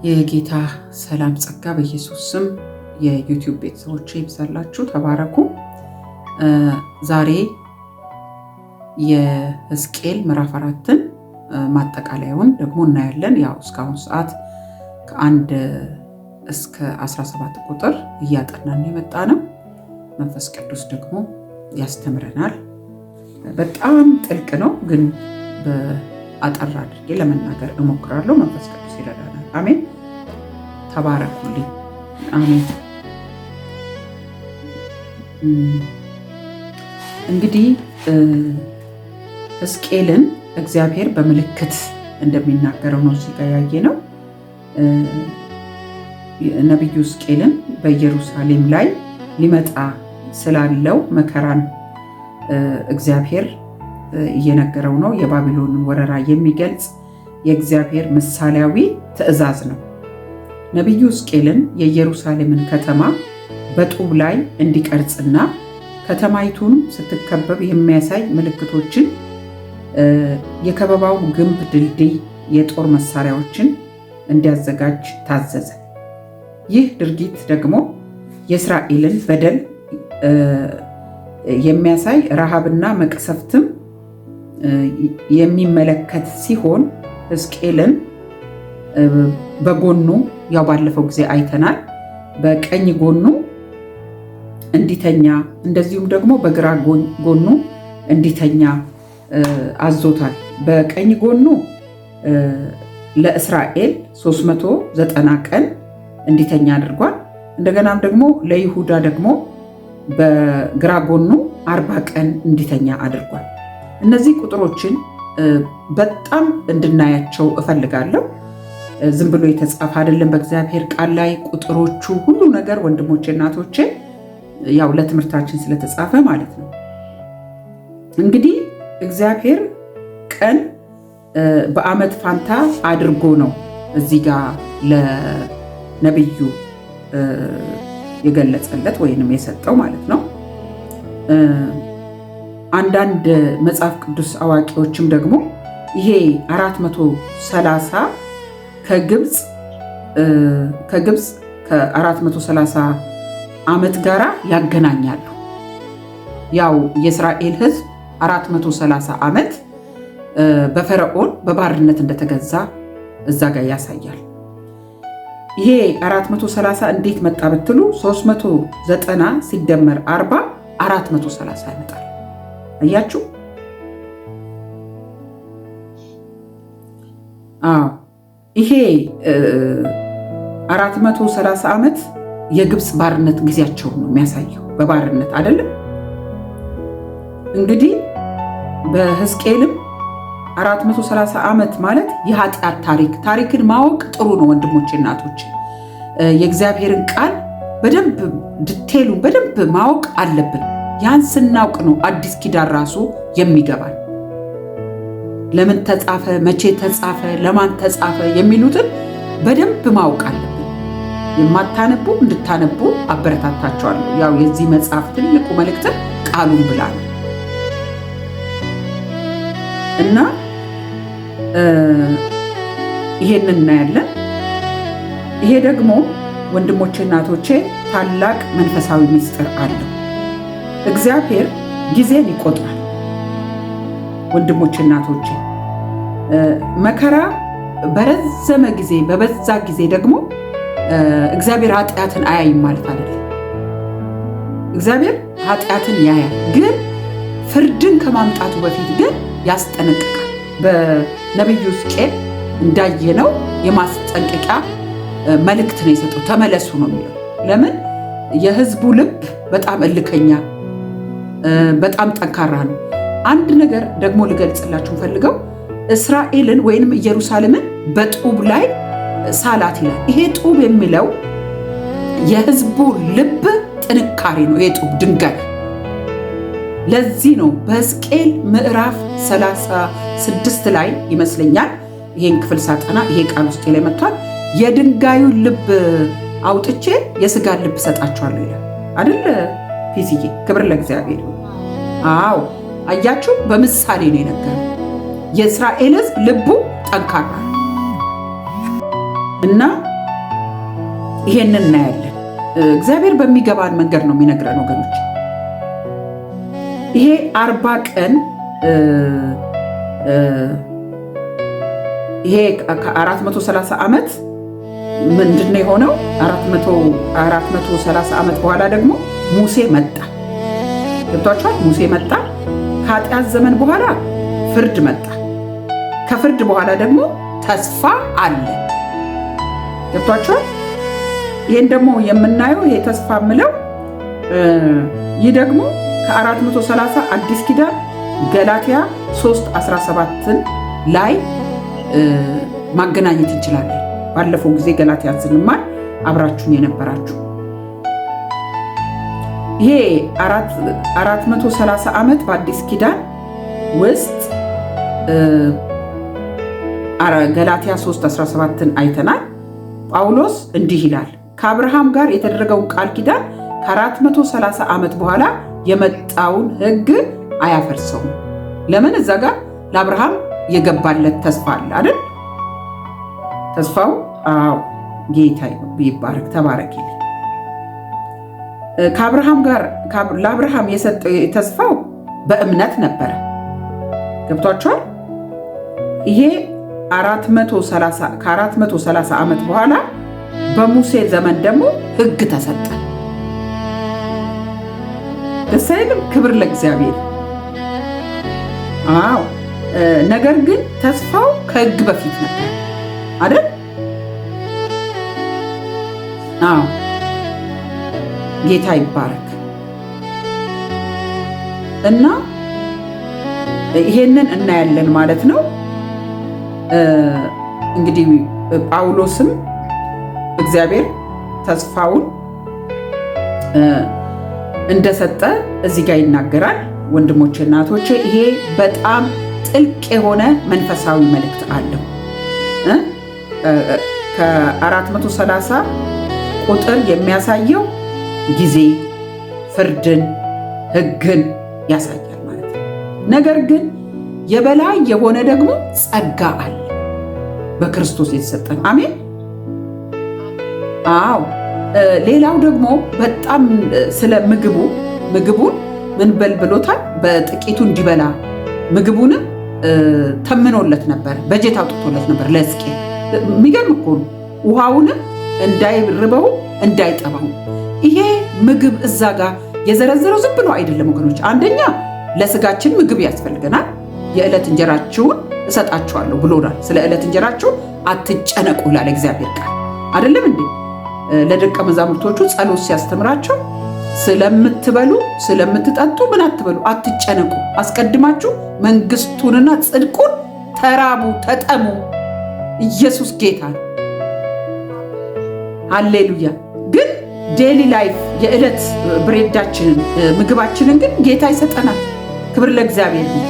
የጌታ ሰላም ጸጋ በኢየሱስ ስም የ YouTube ቤተሰቦች ይብዛላችሁ። ተባረኩ። ዛሬ የሕዝቅኤል ምዕራፍ 4ን ማጠቃለያውን ደግሞ እናያለን። ያው እስካሁን ሰዓት ከ1 እስከ 17 ቁጥር እያጠናን የመጣ ነው። መንፈስ ቅዱስ ደግሞ ያስተምረናል። በጣም ጥልቅ ነው፣ ግን በአጠር አድርጌ ለመናገር እሞክራለሁ። መንፈስ ቅዱስ ይረዳናል። አሜን። ተባረኩልኝ። አሜን። እንግዲህ ሕዝቅኤልን እግዚአብሔር በምልክት እንደሚናገረው ነው እዚህ ጋር ያየ ነው። ነቢዩ ሕዝቅኤልን በኢየሩሳሌም ላይ ሊመጣ ስላለው መከራን እግዚአብሔር እየነገረው ነው። የባቢሎንን ወረራ የሚገልጽ የእግዚአብሔር ምሳሌያዊ ትእዛዝ ነው። ነቢዩ ሕዝቅኤልን የኢየሩሳሌምን ከተማ በጡብ ላይ እንዲቀርጽና ከተማይቱን ስትከበብ የሚያሳይ ምልክቶችን፣ የከበባው ግንብ፣ ድልድይ፣ የጦር መሳሪያዎችን እንዲያዘጋጅ ታዘዘ። ይህ ድርጊት ደግሞ የእስራኤልን በደል የሚያሳይ ረሃብና መቅሰፍትም የሚመለከት ሲሆን ሕዝቅኤልን በጎኑ ያው ባለፈው ጊዜ አይተናል። በቀኝ ጎኑ እንዲተኛ እንደዚሁም ደግሞ በግራ ጎኑ እንዲተኛ አዞታል። በቀኝ ጎኑ ለእስራኤል 390 ቀን እንዲተኛ አድርጓል። እንደገናም ደግሞ ለይሁዳ ደግሞ በግራ ጎኑ 40 ቀን እንዲተኛ አድርጓል። እነዚህ ቁጥሮችን በጣም እንድናያቸው እፈልጋለሁ። ዝም ብሎ የተጻፈ አይደለም። በእግዚአብሔር ቃል ላይ ቁጥሮቹ ሁሉ ነገር ወንድሞቼ እናቶቼ፣ ያው ለትምህርታችን ስለተጻፈ ማለት ነው። እንግዲህ እግዚአብሔር ቀን በዓመት ፋንታ አድርጎ ነው እዚህ ጋር ለነቢዩ የገለጸለት ወይንም የሰጠው ማለት ነው። አንዳንድ መጽሐፍ ቅዱስ አዋቂዎችም ደግሞ ይሄ 430 ከግብፅ ከ430 ዓመት ጋራ ያገናኛሉ። ያው የእስራኤል ሕዝብ 430 ዓመት በፈርዖን በባርነት እንደተገዛ እዛ ጋር ያሳያል። ይሄ 430 እንዴት መጣ ብትሉ 390 ሲደመር 40 430 ይመጣል። አያችሁ? አዎ፣ ይሄ 430 ዓመት የግብፅ ባርነት ጊዜያቸውን ነው የሚያሳየው። በባርነት አይደለም እንግዲህ በሕዝቅኤልም 430 ዓመት ማለት የኃጢአት ታሪክ። ታሪክን ማወቅ ጥሩ ነው ወንድሞቼ እናቶች፣ የእግዚአብሔርን ቃል በደንብ detail ኡን በደንብ ማወቅ አለብን። ያን ስናውቅ ነው አዲስ ኪዳን ራሱ የሚገባል። ለምን ተጻፈ፣ መቼ ተጻፈ፣ ለማን ተጻፈ የሚሉትን በደንብ ማወቅ አለብን። የማታነቡ እንድታነቡ አበረታታቸዋለሁ። ያው የዚህ መጽሐፍ ትልቁ መልእክትም ቃሉን ብላ ነው እና ይሄንን እናያለን። ይሄ ደግሞ ወንድሞቼ እናቶቼ ታላቅ መንፈሳዊ ምስጢር አለው። እግዚአብሔር ጊዜን ይቆጥራል። ወንድሞቼ እናቶቼ፣ መከራ በረዘመ ጊዜ በበዛ ጊዜ ደግሞ እግዚአብሔር ኃጢአትን አያይም ማለት አይደለም። እግዚአብሔር ኃጢአትን ያያል፣ ግን ፍርድን ከማምጣቱ በፊት ግን ያስጠነቅቃል። በነቢዩ ሕዝቅኤል እንዳየነው የማስጠንቀቂያ መልእክት ነው የሰጠው። ተመለሱ ነው የሚለው። ለምን? የህዝቡ ልብ በጣም እልከኛ፣ በጣም ጠንካራ ነው። አንድ ነገር ደግሞ ልገልጽላችሁ ፈልገው እስራኤልን ወይንም ኢየሩሳሌምን በጡብ ላይ ሳላት ይላል። ይሄ ጡብ የሚለው የህዝቡ ልብ ጥንካሬ ነው። ይሄ ጡብ ድንጋይ። ለዚህ ነው በሕዝቅኤል ምዕራፍ 36 ላይ ይመስለኛል ይሄን ክፍል ሳጠና ይሄ ቃል ውስጤ ላይ መጥቷል። የድንጋዩን ልብ አውጥቼ የስጋን ልብ ሰጣችኋለሁ ይላል አይደል? ፒሲዬ፣ ክብር ለእግዚአብሔር። አዎ አያችሁ፣ በምሳሌ ነው የነገረው። የእስራኤል ሕዝብ ልቡ ጠንካራ እና ይሄንን እናያለን። እግዚአብሔር በሚገባን መንገድ ነው የሚነግረን ወገኖች። ይሄ 40 ቀን፣ ይሄ ከ430 ዓመት ምንድን ነው የሆነው? 430 ዓመት በኋላ ደግሞ ሙሴ መጣ። ገብቷችኋል? ሙሴ መጣ። ከኃጢአት ዘመን በኋላ ፍርድ መጣ። ከፍርድ በኋላ ደግሞ ተስፋ አለ። ገብቷችኋል? ይህን ደግሞ የምናየው፣ ይሄ ተስፋ የምለው፣ ይህ ደግሞ ከ430 አዲስ ኪዳን ገላትያ 3 17 ላይ ማገናኘት እንችላለን። ባለፈው ጊዜ ገላትያን ስንማር አብራችሁን የነበራችሁ፣ ይሄ 430 ዓመት በአዲስ ኪዳን ውስጥ ገላትያ 3 17ን አይተናል። ጳውሎስ እንዲህ ይላል፣ ከአብርሃም ጋር የተደረገውን ቃል ኪዳን ከ430 ዓመት በኋላ የመጣውን ሕግ አያፈርሰውም። ለምን? እዛ ጋር ለአብርሃም የገባለት ተስፋ አለ አይደል? ተስፋው፣ አዎ፣ ጌታ ይባረክ፣ ተባረክ። ከአብርሃም ጋር ለአብርሃም የሰጠው ተስፋው በእምነት ነበረ። ገብቷችኋል? ይሄ ከ430 ዓመት በኋላ በሙሴ ዘመን ደግሞ ሕግ ተሰጠ። ደስ አይልም? ክብር ለእግዚአብሔር። አዎ፣ ነገር ግን ተስፋው ከሕግ በፊት ነበር አይደል? አዎ፣ ጌታ ይባረክ። እና ይሄንን እናያለን ማለት ነው። እንግዲህ ጳውሎስም እግዚአብሔር ተስፋውን እንደሰጠ እዚህ ጋር ይናገራል። ወንድሞቼ እና እህቶቼ፣ ይሄ በጣም ጥልቅ የሆነ መንፈሳዊ መልእክት አለው። ከ430 ቁጥር የሚያሳየው ጊዜ፣ ፍርድን፣ ሕግን ያሳያል ማለት ነው። ነገር ግን የበላይ የሆነ ደግሞ ጸጋ አለ በክርስቶስ የተሰጠን። አሜን። አዎ። ሌላው ደግሞ በጣም ስለ ምግቡ፣ ምግቡን ምን በል ብሎታል? በጥቂቱ እንዲበላ ምግቡንም ተምኖለት ነበር፣ በጀት አውጥቶለት ነበር ለሕዝቅኤል። የሚገርም እኮ ነው። ውሃውንም እንዳይርበው እንዳይጠማው። ይሄ ምግብ እዛ ጋር የዘረዘረው ዝም ብሎ አይደለም ወገኖች። አንደኛ ለስጋችን ምግብ ያስፈልገናል። የዕለት እንጀራችሁን እሰጣችኋለሁ ብሎናል። ስለ ዕለት እንጀራችሁ አትጨነቁ ይላል እግዚአብሔር ቃል፣ አይደለም እንዴ? ለደቀ መዛሙርቶቹ ጸሎት ሲያስተምራቸው ስለምትበሉ ስለምትጠጡ ምን አትበሉ፣ አትጨነቁ። አስቀድማችሁ መንግስቱንና ጽድቁን ተራቡ፣ ተጠሙ። ኢየሱስ ጌታ ነው። ሃሌሉያ። ግን daily life የዕለት bread ኣችንን፣ ምግባችንን ግን ጌታ ይሰጠናል። ክብር ለእግዚአብሔር ነው።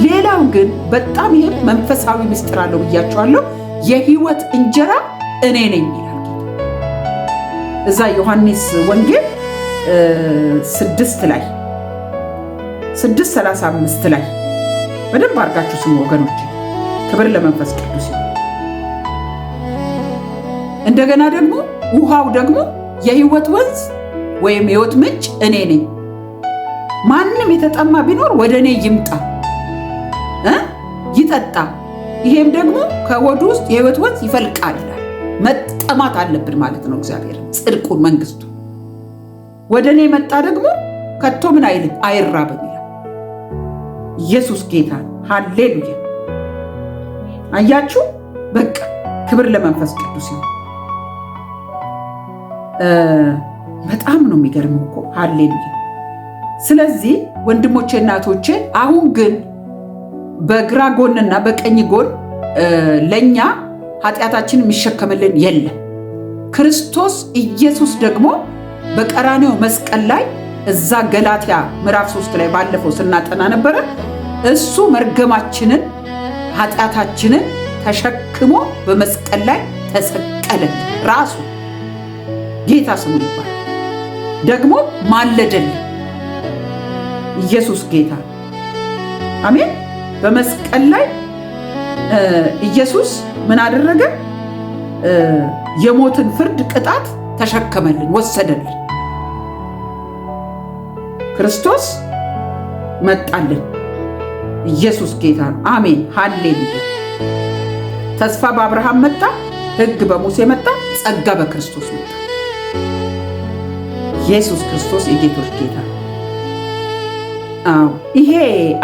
ሌላው ግን በጣም ይህም መንፈሳዊ ምስጢር አለው ብያችኋለሁ። የህይወት እንጀራ እኔ ነኝ ይላል ጌታ። እዛ ዮሐንስ ወንጌል 6 ላይ፣ 6:35 ላይ በደንብ አድርጋችሁ ስሙ ወገኖች። ክብር ለመንፈስ ቅዱስ ይሁን። እንደገና ደግሞ ውሃው ደግሞ የህይወት ወንዝ ወይም የህይወት ምንጭ እኔ ነኝ። ማንም የተጠማ ቢኖር ወደ እኔ ይምጣ ይጠጣ፣ ይሄም ደግሞ ከሆዱ ውስጥ የህይወት ወንዝ ይፈልቃል ይላል። መጠማት አለብን ማለት ነው። እግዚአብሔር፣ ጽድቁን፣ መንግስቱ። ወደ እኔ የመጣ ደግሞ ከቶ ምን አይልም፣ አይራብም ይላል። ኢየሱስ ጌታ ነው። ሃሌሉያ። አያችሁ፣ በቃ ክብር ለመንፈስ ቅዱስ ይሁን። በጣም ነው የሚገርመው እኮ፣ ሃሌሉያ። ስለዚህ ወንድሞቼ እና እህቶቼ፣ አሁን ግን በግራ ጎንና በቀኝ ጎን ለእኛ ኃጢአታችን የሚሸከምልን የለም። ክርስቶስ ኢየሱስ ደግሞ በቀራንዮ መስቀል ላይ፣ እዛ ገላትያ ምዕራፍ 3 ላይ ባለፈው ስናጠና ነበረ። እሱ መርገማችንን፣ ኃጢአታችንን ተሸክሞ በመስቀል ላይ ተሰቀለልን። ራሱ ጌታ ስሙ ይባረክ። ደግሞ ማለደልን። ኢየሱስ ጌታ፣ አሜን። በመስቀል ላይ ኢየሱስ ምን አደረገ? የሞትን ፍርድ ቅጣት ተሸከመልን፣ ወሰደልን። ክርስቶስ መጣልን። ኢየሱስ ጌታ ነው። አሜን ሃሌሉያ። ተስፋ በአብርሃም መጣ፣ ሕግ በሙሴ መጣ፣ ጸጋ በክርስቶስ መጣ። ኢየሱስ ክርስቶስ የጌቶች ጌታ። አዎ ይሄ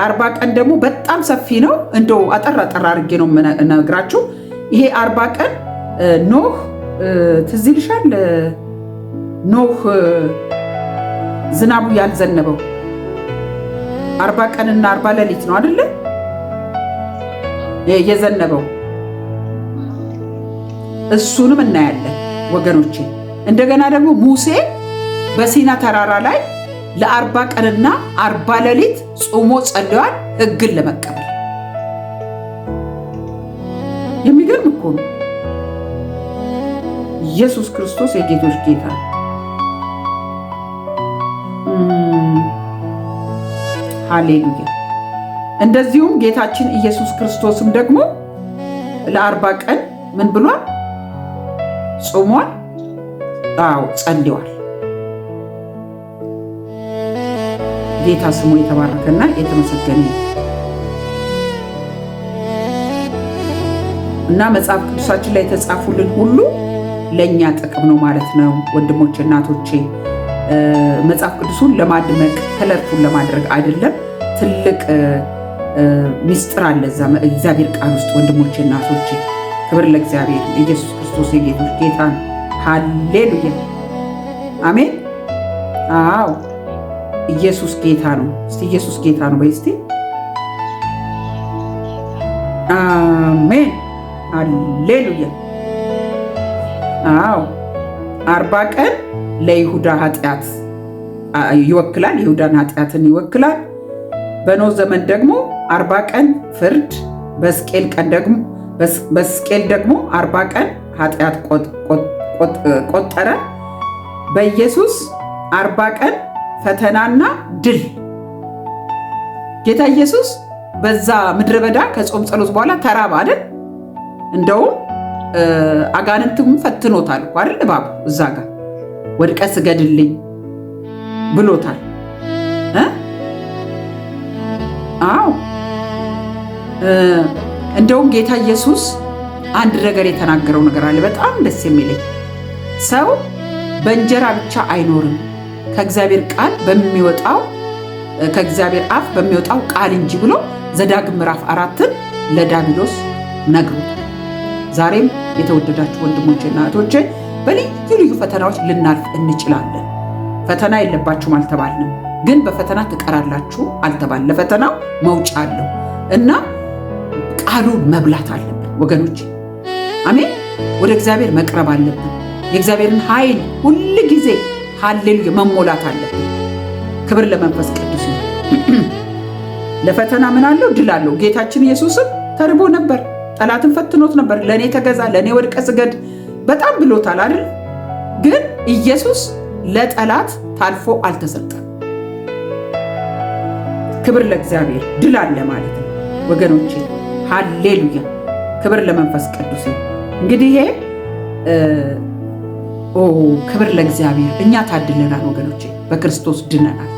40 ቀን ደግሞ በጣም ሰፊ ነው። እንደው አጠር አጠር አድርጌ ነው የምነግራችሁ። ይሄ 40 ቀን ኖህ ትዝ ይልሻል? ኖህ ዝናቡ ያልዘነበው 40 ቀንና 40 ሌሊት ነው አይደለ? የዘነበው እሱንም እናያለን ወገኖቼ። እንደገና ደግሞ ሙሴ በሲና ተራራ ላይ ለ40 ቀንና 40 ሌሊት ጾሞ ጸልዋል፣ ሕግን ለመቀበል። የሚገርም እኮ ነው። ኢየሱስ ክርስቶስ የጌቶች ጌታ። ሃሌሉያ። እንደዚሁም ጌታችን ኢየሱስ ክርስቶስም ደግሞ ለ40 ቀን ምን ብሏል? ጾሟል። አዎ ጸልዋል። ጌታ ስሙ የተባረከና የተመሰገነ እና መጽሐፍ ቅዱሳችን ላይ የተጻፉልን ሁሉ ለእኛ ጥቅም ነው ማለት ነው። ወንድሞቼ እናቶቼ፣ መጽሐፍ ቅዱሱን ለማድመቅ colorful ለማድረግ አይደለም። ትልቅ ሚስጥር አለ እዛ እግዚአብሔር ቃል ውስጥ ወንድሞቼ እናቶቼ። ክብር ለእግዚአብሔር። ኢየሱስ ክርስቶስ የጌቶች ጌታ ነው። ሃሌሉያ አሜን። አዎ ኢየሱስ ጌታ ነው። እስቲ ኢየሱስ ጌታ ነው በይ እስቲ። አሜን ሃሌሉያ። አዎ 40 ቀን ለይሁዳ ኃጢአት ይወክላል። ይሁዳን ኃጢአትን ይወክላል። በኖህ ዘመን ደግሞ 40 ቀን ፍርድ፣ በሕዝቅኤል ቀን ደግሞ በሕዝቅኤል ደግሞ 40 ቀን ኃጢአት ቆጠረ። በኢየሱስ 40 ቀን ፈተናና ድል። ጌታ ኢየሱስ በዛ ምድረ በዳ ከጾም ጸሎት በኋላ ተራበ አይደል? እንደውም አጋንንትም ፈትኖታል እኮ አይደል? እባቡ እዛ ጋር ወድቀ ስገድልኝ ብሎታል። አዎ እንደውም ጌታ ኢየሱስ አንድ ነገር የተናገረው ነገር አለ፣ በጣም ደስ የሚለኝ። ሰው በእንጀራ ብቻ አይኖርም ከእግዚአብሔር ቃል በሚወጣው ከእግዚአብሔር አፍ በሚወጣው ቃል እንጂ ብሎ ዘዳግም ምዕራፍ 4ን ለዳቢሎስ ነግሮታል። ዛሬም የተወደዳችሁ ወንድሞቼና እህቶቼ በልዩ ልዩ ፈተናዎች ልናልፍ እንችላለን። ፈተና የለባችሁም አልተባልንም፣ ግን በፈተና ትቀራላችሁ አልተባልንም። ለፈተናው መውጫ አለው እና ቃሉን መብላት አለብን ወገኖች። አሜን። ወደ እግዚአብሔር መቅረብ አለብን። የእግዚአብሔርን ኃይል ሁል ጊዜ ሃሌሉያ መሞላት አለብን። ክብር ለመንፈስ ቅዱስ ይሁን። ለፈተና ምን አለው? ድል አለው። ጌታችን ኢየሱስም ተርቦ ነበር። ጠላትን ፈትኖት ነበር። ለእኔ ተገዛ፣ ለእኔ ወድቀ ስገድ በጣም ብሎታል አይደል? ግን ኢየሱስ ለጠላት ታልፎ አልተሰጠም። ክብር ለእግዚአብሔር። ድል አለ ማለት ነው ወገኖቼ። ሃሌሉያ። ክብር ለመንፈስ ቅዱስ ይሁን። እንግዲህ ይሄ ክብር ለእግዚአብሔር። እኛ ታድለናል ወገኖቼ፣ በክርስቶስ ድነናል።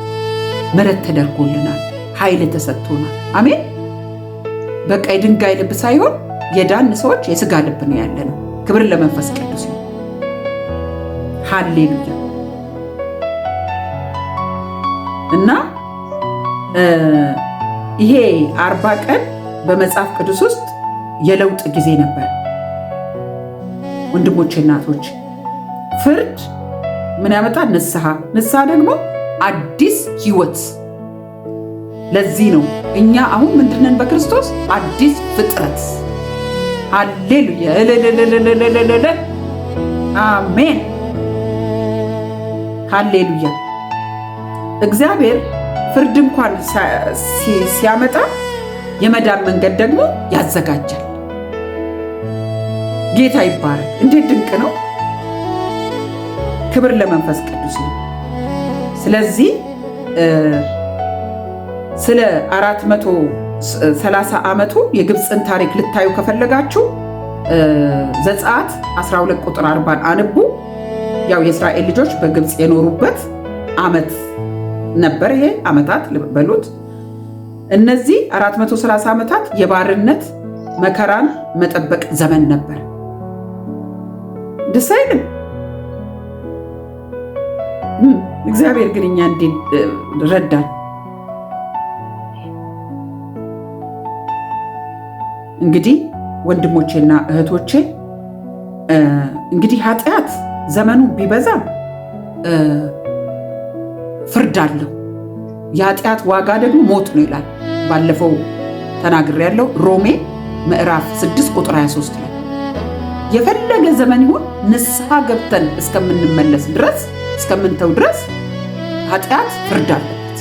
ምሕረት ተደርጎልናል። ኃይል ተሰጥቶናል። አሜን። በቃ የድንጋይ ልብ ሳይሆን የዳን ሰዎች የስጋ ልብ ነው ያለነው። ክብር ለመንፈስ ቅዱስ ይሁን። ሃሌሉያ። እና ይሄ 40 ቀን በመጽሐፍ ቅዱስ ውስጥ የለውጥ ጊዜ ነበር። ወንድሞቼ እናቶች፣ ፍርድ ምን ያመጣል? ንስሐ። ንስሐ ደግሞ አዲስ ሕይወት። ለዚህ ነው እኛ አሁን ምንድነን? በክርስቶስ አዲስ ፍጥረት። ሃሌሉያ እልልልልልልል አሜን ሃሌሉያ። እግዚአብሔር ፍርድ እንኳን ሲያመጣ የመዳን መንገድ ደግሞ ያዘጋጃል። ጌታ ይባረክ። እንዴት ድንቅ ነው! ክብር ለመንፈስ ቅዱስ ይሁን። ስለዚህ ስለ 430 ዓመቱ የግብፅን ታሪክ ልታዩ ከፈለጋችሁ ዘጸአት 12 ቁጥር 40 አንቡ። ያው የእስራኤል ልጆች በግብፅ የኖሩበት ዓመት ነበር። ይሄ ዓመታት በሉት። እነዚህ 430 ዓመታት የባርነት መከራን መጠበቅ ዘመን ነበር። ደስ አይልም? እግዚአብሔር ግን እኛ እንዴት ረዳን። እንግዲህ ወንድሞቼና እህቶቼ እንግዲህ ኃጢአት ዘመኑ ቢበዛም ፍርድ አለው። የኃጢአት ዋጋ ደግሞ ሞት ነው ይላል። ባለፈው ተናግሬያለሁ። ሮሜ ምዕራፍ 6 ቁጥር 23 ላይ የፈለገ ዘመን ይሁን ንስሐ ገብተን እስከምንመለስ ድረስ፣ እስከምንተው ድረስ ኃጢአት ፍርድ አለበት።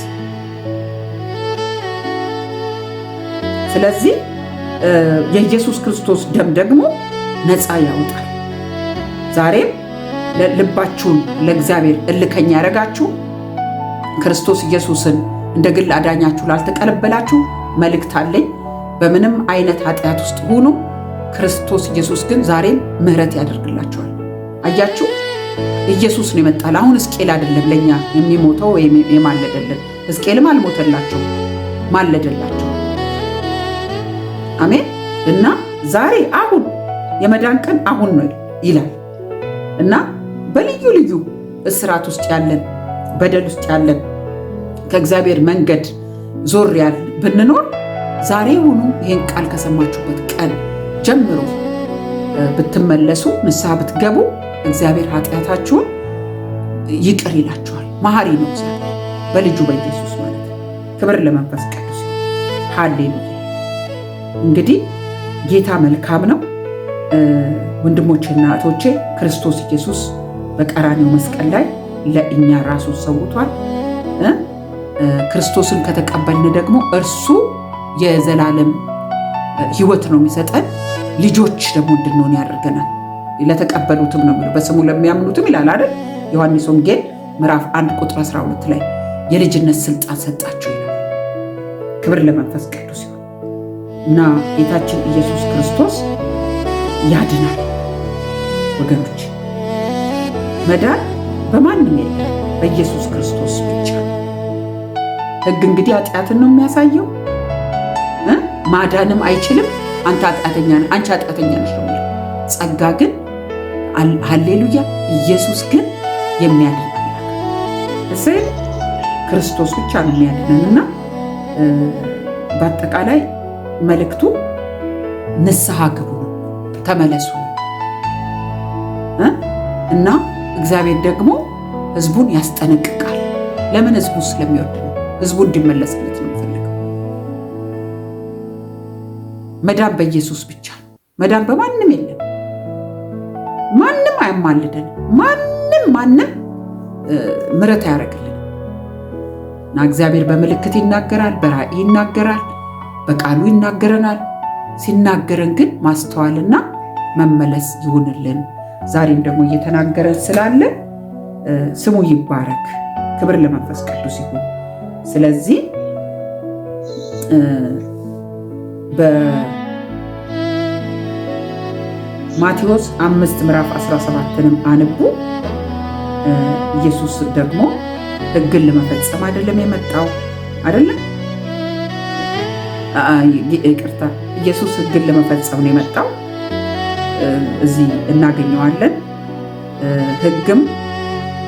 ስለዚህ የኢየሱስ ክርስቶስ ደም ደግሞ ነፃ ያወጣል። ዛሬም ልባችሁን ለእግዚአብሔር እልከኛ ያደረጋችሁ፣ ክርስቶስ ኢየሱስን እንደ ግል አዳኛችሁ ላልተቀበላችሁ መልእክት አለኝ። በምንም አይነት ኃጢአት ውስጥ ሁኑ፣ ክርስቶስ ኢየሱስ ግን ዛሬም ምሕረት ያደርግላችኋል። አያችሁ፣ ኢየሱስ ነው የመጣል። አሁን ሕዝቅኤል አይደለም ለኛ የሚሞተው ወይም የማለደልን። ሕዝቅኤልም አልሞተላቸው፣ ማለደላቸው። አሜን። እና ዛሬ አሁን የመዳን ቀን አሁን ነው ይላል። እና በልዩ ልዩ እስራት ውስጥ ያለን፣ በደል ውስጥ ያለን፣ ከእግዚአብሔር መንገድ ዞር ያልን ብንኖር ዛሬ ሁኑ ይህን ቃል ከሰማችሁበት ቀን ጀምሮ ብትመለሱ፣ ንስሐ ብትገቡ እግዚአብሔር ኃጢአታችሁን ይቅር ይላችኋል። መሐሪ ነው እግዚአብሔር በልጁ በኢየሱስ ማለት ነው። ክብር ለመንፈስ ቅዱስ። ሃሌሉያ። እንግዲህ ጌታ መልካም ነው። ወንድሞቼና እህቶቼ፣ ክርስቶስ ኢየሱስ በቀራንዮ መስቀል ላይ ለእኛ ራሱን ሰውቷል። ክርስቶስን ከተቀበልን ደግሞ እርሱ የዘላለም ሕይወት ነው የሚሰጠን። ልጆች ደግሞ እንድንሆን ያደርገናል። ለተቀበሉትም ነው የሚለው፣ በስሙ ለሚያምኑትም ይላል አይደል? ዮሐንስ ወንጌል ምዕራፍ 1 ቁጥር 12 ላይ የልጅነት ስልጣን ሰጣቸው ይላል። ክብር ለመንፈስ ቅዱስ ይሁን እና ጌታችን ኢየሱስ ክርስቶስ ያድናል። ወገኖች፣ መዳን በማንም የለም፣ በኢየሱስ ክርስቶስ ብቻ። ሕግ እንግዲህ ኃጢአትን ነው የሚያሳየው፣ ማዳንም አይችልም። አንተ ኃጢአተኛ ነህ፣ አንቺ ኃጢአተኛ ነሽ ነው የሚለው። ጸጋ ግን፣ ሃሌሉያ፣ ኢየሱስ ግን የሚያድን አምላክ። እሰይ፣ ክርስቶስ ብቻ ነው የሚያድነን እና በአጠቃላይ መልእክቱ ንስሐ ግቡ ነው፣ ተመለሱ ነው እና እግዚአብሔር ደግሞ ህዝቡን ያስጠነቅቃል። ለምን? ህዝቡ ስለሚወድ ነው። ህዝቡ እንዲመለስለት ነው የሚፈልገው። መዳን በኢየሱስ ብቻ ነው። መዳን በማንም የለም። ማንም አያማልደን። ማንም ማንም ምሕረት አያደርግልን እና እግዚአብሔር በምልክት ይናገራል፣ በራእይ ይናገራል፣ በቃሉ ይናገረናል። ሲናገረን ግን ማስተዋልና መመለስ ይሁንልን። ዛሬም ደግሞ እየተናገረን ስላለ ስሙ ይባረክ። ክብር ለመንፈስ ቅዱስ ይሁን። ስለዚህ በማቴዎስ 5 ምዕራፍ 17ንም አንቡ። ኢየሱስ ደግሞ ሕግን ለመፈጸም አይደለም የመጣው፣ አይደለም፣ ይቅርታ፣ ኢየሱስ ሕግን ለመፈጸም ነው የመጣው። እዚህ እናገኘዋለን። ሕግም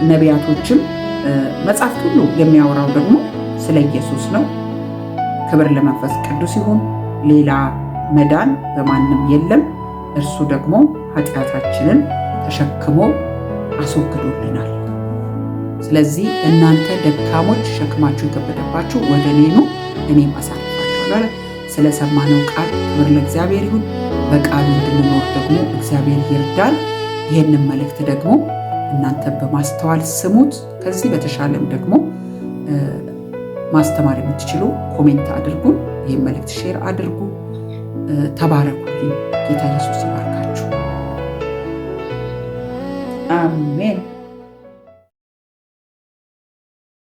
ነቢያቶችም መጽሐፍት ሁሉ የሚያወራው ደግሞ ስለ ኢየሱስ ነው። ክብር ለመንፈስ ቅዱስ ይሁን። ሌላ መዳን በማንም የለም። እርሱ ደግሞ ኃጢአታችንን ተሸክሞ አስወግዶልናል። ስለዚህ እናንተ ደካሞች፣ ሸክማችሁ የከበደባችሁ ወደ እኔ ኑ፣ እኔም አሳርፋችኋለሁ። ስለሰማነው ቃል ክብር ለእግዚአብሔር ይሁን። በቃሉ እንድንኖር ደግሞ እግዚአብሔር ይርዳን። ይህንን መልእክት ደግሞ እናንተ በማስተዋል ስሙት። ከዚህ በተሻለም ደግሞ ማስተማር የምትችሉ comment አድርጉን። ይህን መልእክት share አድርጉ። ተባረኩልኝ። ጌታ ኢየሱስ ይባርካችሁ። አሜን።